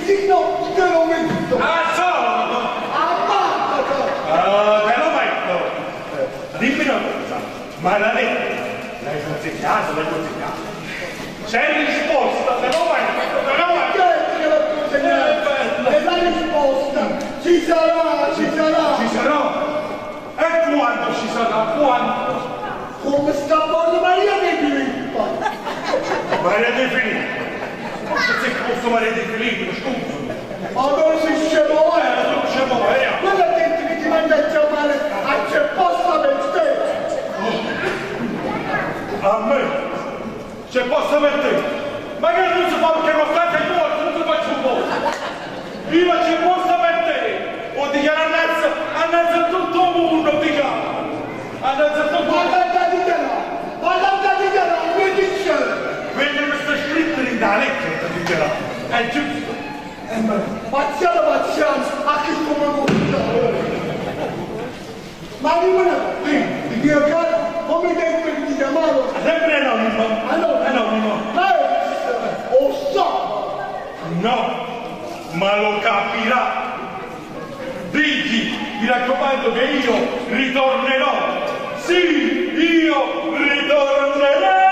vicino te lo metto. Ah, sodo! Ammazzate! Ah, te lo metto! Dimmi una cosa, ma la lettera l'hai consegnata, l'hai consegnata? C'è risposta, te lo metto, te lo metto! Certo che l'ho consegnato! Eh, E la risposta ci sarà, ci sarà! Ci sarà? E quando ci sarà? Quando? Come sta buona Maria De Filippo! Maria De Filippo! Ma che sei posto Maria De Filippo, scusa! Ma non si scemo, Eh, eh! non c'è Maria! Quello ha detto che ti manda a chiamare a c'è posta per te! A me? C'è posto per te? Ma che non si fa perché non state morto, non si faccio un po'! Io c'è posto per te! O dichiaro annanzi, annanzi a tutto il mondo, dichiaro! Annanzi a tutto il Ma mondo! la dichiarò! Ma la dichiarò, mi dice! Quello che sta scritto in da lettera, ti dichiaro! È giusto! Eh, ma Pazziano, pazziano, a chi come gusta! Ma dimmi una cosa, mio caro, come detto che ti chiamavo? Sempre anonimo! Allora, Anonimo! Eh, o so! No, ma lo capirà. Digli, mi raccomando che io ritornerò. Sì, io ritornerò.